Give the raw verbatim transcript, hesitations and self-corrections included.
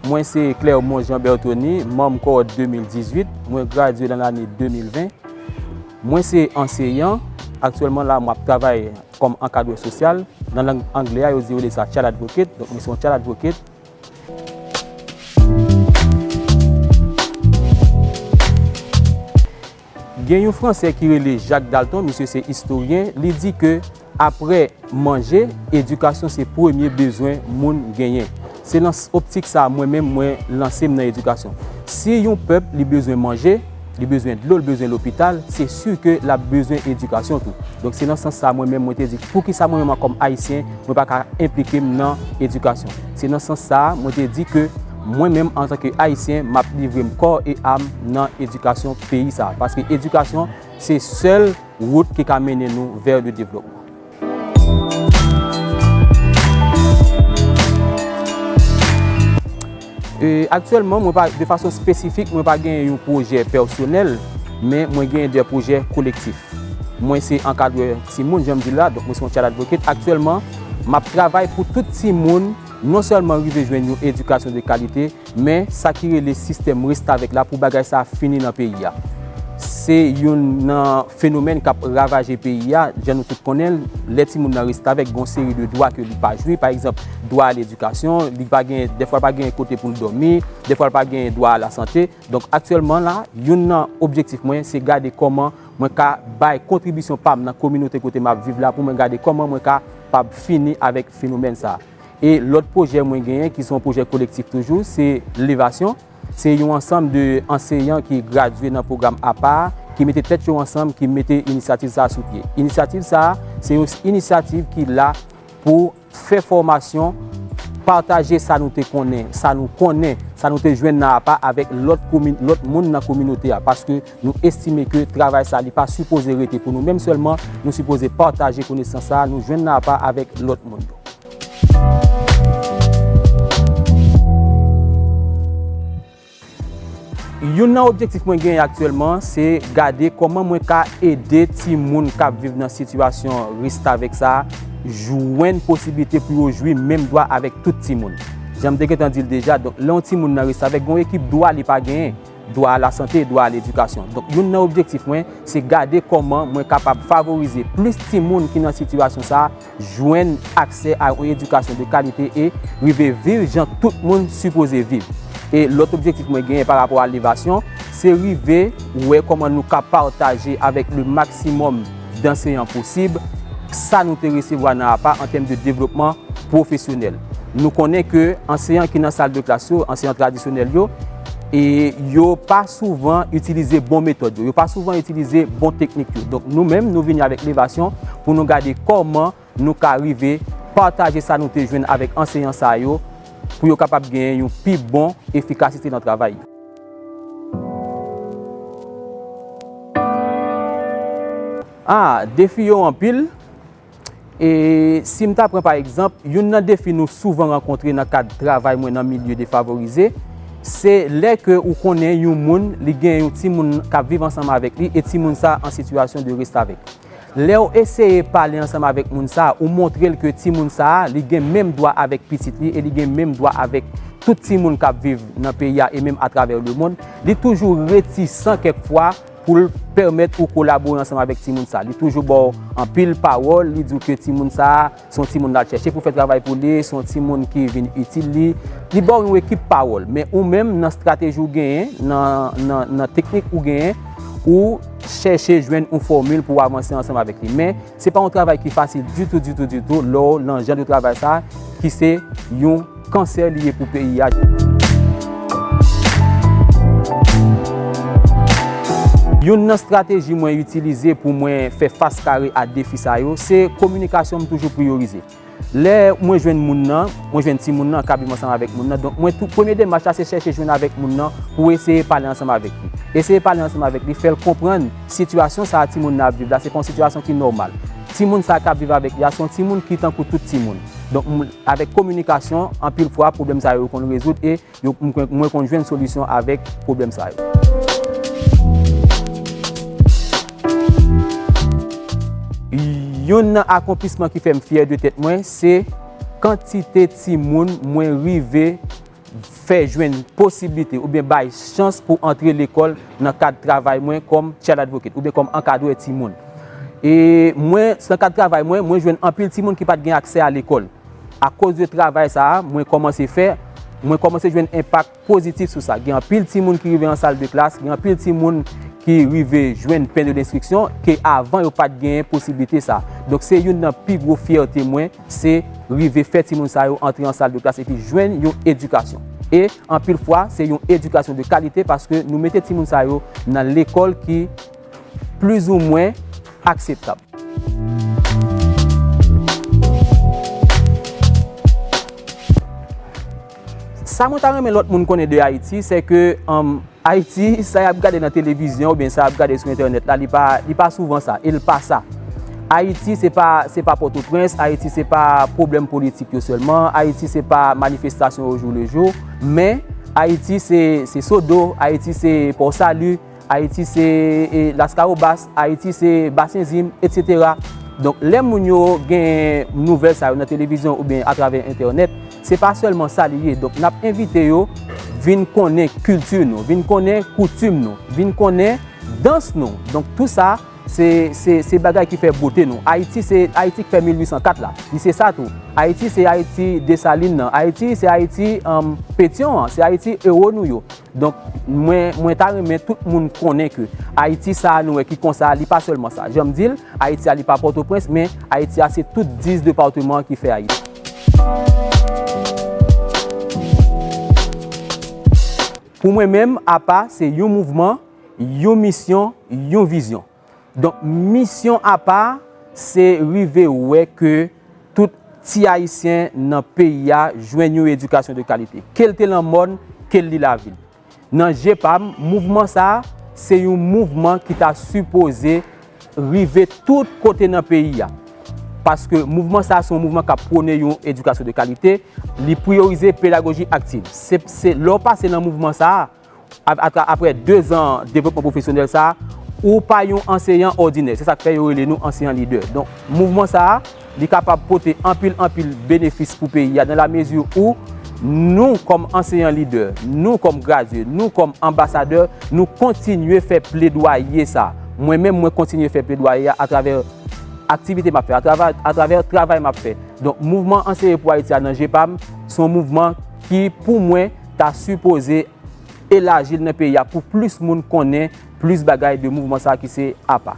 Mwen se Clermont Jean Berthony, manm kowòt de mil dizuit. Mwen gradye nan lane de mil ven. Mwen se anseyan. Aktyèlman la, m ap travay kòm ankadrè sosyal. Nan lang anglè a, yo di, yo rele sa child advocate. Donk, mwen se yon child advocate. Gen yon Fransè ki rele Jacques Dalton, misye se istoryen, li di ke apre manje, edikasyon se premye bezwen moun genyen. Se nan s-, optik sa a, mwen menm, mwen lanse m nan edikasyon. Si yon pèp, li bezwen manje, li bezwen dlo, li bezwen lopital, se si ke l ap bezwen edikasyon tou. Donk, se nan sans sa a, mwen menm, mwen te di, poukisa mwen menm, kòm Ayisyen, mwen pa ka enplike m nan edikasyon? Se nan sans sa a, mwen te di ke mwen menm, antanke Ayisyen, m ap livre m kò e am nan edikasyon peyi sa a. Paske edikasyon, se sèl wout ki ka mennen nou vers le développement. E, aktyèlman, mwen pa, de fason espesifik, mwen pa genyen yon pwojè pèsonèl, men mwen genyen de pwojè kolektif. Mwen se ankadrè timoun, jan m di l la, donk mwen se yon child advocate. Aktyèlman, m ap travay pou tout timoun non sèlman rive jwenn yon edikasyon de kalite, men sa ki rele sistèm restavèk la pou bagay sa a fini nan peyi a. Se youn nan fenomèn k ap ravaje peyi a, jan nou tout konnen l, lè timoun nan restavèk, gen yon seri de dwa ke li pa jwi, pa egzanp, dwa a ledikasyon, li pa gen, dèfwa l pa gen kote pou l dòmi, dèfwa l pa gen dwa a lasante. Donk, aktyèlman la, youn nan objektif mwen, se gade kòman mwen ka bay kontribisyon pa m nan kominote kote m ap viv la, pou mwen gade kòman mwen kapab fini avèk fenomèn sa a. E lòt pwojè mwen genyen, ki se yon pwojè kolektif toujou, se Levasyon. Se yon ansanm de anseyan ki gradye nan pwogram apa a, ki mete tèt yo ansanm, ki mete inisyativ sa a sou pye. Inisyativ sa a, se yon inisyativ ki la pou fè fòmasyon, pataje sa nou te konnen, sa nou konnen, sa nou te jwenn nan apa avèk lòt komi-, lòt moun nan kominote a. Paske nou estime ke travay sa a, li pa sipoze rete pou nou menm sèlman, nou sipoze pataje konesans sa a, nou jwenn nan apa avèk lòt moun yo. Youn nan objektif mwen genyen aktyèlman, se gade kòman mwen ka ede timoun k ap viv nan sitiyasyon restavèk sa a jwenn posiblite pou yo jwi menm dwa avèk tout timoun. Jan m te gentan di l deja, donk, lè yon timoun nan restavèk, gen yon ekip dwa li pa genyen, dwa a lasante, dwa a ledikasyon. Donk, youn nan objektif mwen, se gade kòman mwen kapab favorize plis timoun ki nan sitiyasyon sa a jwenn aksè a yon edikasyon de kalite e rive viv jan tout moun sipoze viv. E lòt objektif mwen genyen pa rapò a Levasyon, se rive wè kòman nou ka pataje avèk le maksimòm danseyan posib sa nou te resevwa nan apa an tèm de devlopman pwofesyonèl. Nou konnen ke anseyan ki nan sal de klas yo, anseyan tradisyonèl yo, e yo pa souvan itilize bon metòd yo, yo pa souvan itilize bon teknik yo. Donk, nou menm, nou vini avèk Levasyon pou nou gade kòman nou ka rive pataje sa nou te jwenn avèk anseyan sa yo, pou yo kapab genyen yon pi bon efikasite nan travay yo. A, defi yo anpil. E si m ta pran pa egzanp, youn nan defi nou souvan rankontre nan kad travay mwen nan milye defavorize, se lè ke ou konnen yon moun, li gen yon timoun k ap viv ansanm avèk li, e timoun sa an sitiyasyon de restavèk. Lè w eseye pale ansanm avèk moun sa a, ou montre l ke timoun sa a, li gen menm dwa avèk pitit li e li gen menm dwa avèk tout timoun k ap viv nan peyi a e menm atravè lemonn, li toujou retisan kèk fwa pou l pèmèt ou kolabore ansanm avèk timoun sa a. Li toujou ba w anpil pawòl, li di w ke timoun sa a, se yon timoun l al chèche pou fè travay pou li, se yon timoun ki vin itil li. Li ba w yon ekip pawòl, men ou menm, nan estrateji w genyen, nan, nan, nan teknik ou genyen, ou chèche jwenn yon fòmil pou w avanse ansanm avèk li. Men, se pa yon travay ki fasil ditou, ditou, ditou, lè w nan jan de travay sa a, ki se yon kansè li ye pou peyi a. Youn nan estrateji mwen itilize pou mwen fè fas kare a defi sa yo, se kominikasyon m toujou priyorize. Lè mwen jwenn moun nan, mwen jwenn timoun nan k ap viv ansanm avèk moun nan. Donk, mwen tou, premye demach la, se chèche jwenn avèk moun nan pou eseye pale ansanm avèk li. Eseye pale ansanm avèk li, fè l konprann sitiyasyon sa a timoun nan ap viv la, se pa yon sitiyasyon ki nòmal. Timoun sa a k ap viv avèk li a, se yon timoun ki tankou tout timoun. Donk, m, avèk kominikasyon, anpil fwa, pwoblèm sa yo konn rezoud e yo, mwen, mwen konn jwenn solisyon avèk pwoblèm sa yo. Youn nan akonplisman ki fè m fyè de tèt mwen, se kantite timoun mwen rive fè jwenn posiblite oubyen bay chans pou antre lekòl nan kad travay mwen kòm child advocate oubyen kòm ankadrè timoun. E mwen, nan kad travay mwen, mwen jwenn anpil timoun ki pa t gen aksè a lekòl. Akoz de travay sa a, mwen kòmanse fè, mwen kòmanse jwenn enpak pozitif sou sa. Gen anpil timoun ki rive an sal de klas, gen anpil timoun ki rive jwenn pen de lenstriksyon ke avan yo pa t genyen posiblite sa. Donk, se youn nan pi gwo fyète mwen, se rive fè timoun sa yo antre an sal de klas epi jwenn yon edikasyon. E anpil fwa, se yon edikasyon de kalite paske nou mete timoun sa yo nan lekòl ki plizoumwen akseptab. Sa mwen ta renmen lòt moun konnen de Ayiti, se ke, um, Ayiti, sa y ap gade nan televizyon oubyen sa y ap gade sou entènèt la, li pa, li pa souvan sa, e l pa sa. Ayiti, se pa, se pa Pòtoprens, Ayiti, se pa pwoblèm politik yo sèlman, Ayiti, se pa manifestasyon yo jou le jou, men Ayiti, se, se Sodo, Ayiti, se Pòsali, Ayiti se, e, Laskawobas, Ayiti se Basen Zim, etsetera. Donk, lè moun yo gen nouvèl sa yo nan televizyon oubyen atravè entènèt, se pa sèlman sa li ye. Donk, n ap envite yo vin konnen kilti nou, vin konnen koutim nou, vin konnen dans nou. Donk, tou sa, se, se, se bagay ki fè bote nou. Ayiti, se Ayiti k fè mil uit san kat la. Li se sa tou. Ayiti, se Ayiti Desalin nan. Ayiti, se Ayiti, um, Petyon an. Se Ayiti ewo nou yo. Donk, mwen, mwen ta renmen tout moun konnen ke Ayiti sa a nou wè ki konsa, li pa sèlman sa. Jan m di l, Ayiti a li pa Pòtoprens, men Ayiti a se tout dis depatman ki fè Ayiti. Pou mwen menm, apa se yon mouvman, yon misyon, yon vizyon. Donk, misyon apa se rive wè ke tout ti Ayisyen nan peyi a jwenn yon edikasyon de kalite, ke l te nan mòn, ke l li lavil. Nan je pa m, mouvman sa a, se yon mouvman ki ta sipoze rive tout kote nan peyi a. Paske mouvman sa a, se yon mouvman k ap pwone yon edikasyon de kalite, li priyorize pedagoji aktiv. Se, se, lè w pase nan mouvman sa a, ap-, atra-, aprè de zan devlopman pwofesyonèl sa a, ou pa yon anseyan òdinè. Se sa k fè yo rele nou anseyan lidè. Donk, mouvman sa a, li kapab pote anpil, anpil benefis pou peyi a, nan lamezi ou nou, kòm anseyan lidè, nou, kòm gradye, nou, kòm anbasadè, nou kontinye fè pledwaye sa a. Mwen menm, mwen kontinye fè pledwaye a atravè aktivite m ap fè, atravè, atravè travay m ap fè. Donk, mouvman Anseye pou Ayiti a nan je pa m, se yon mouvman ki, pou mwen, ta sipoze elaji l nan peyi a pou plis moun konnen plis bagay de mouvman sa a ki se apa.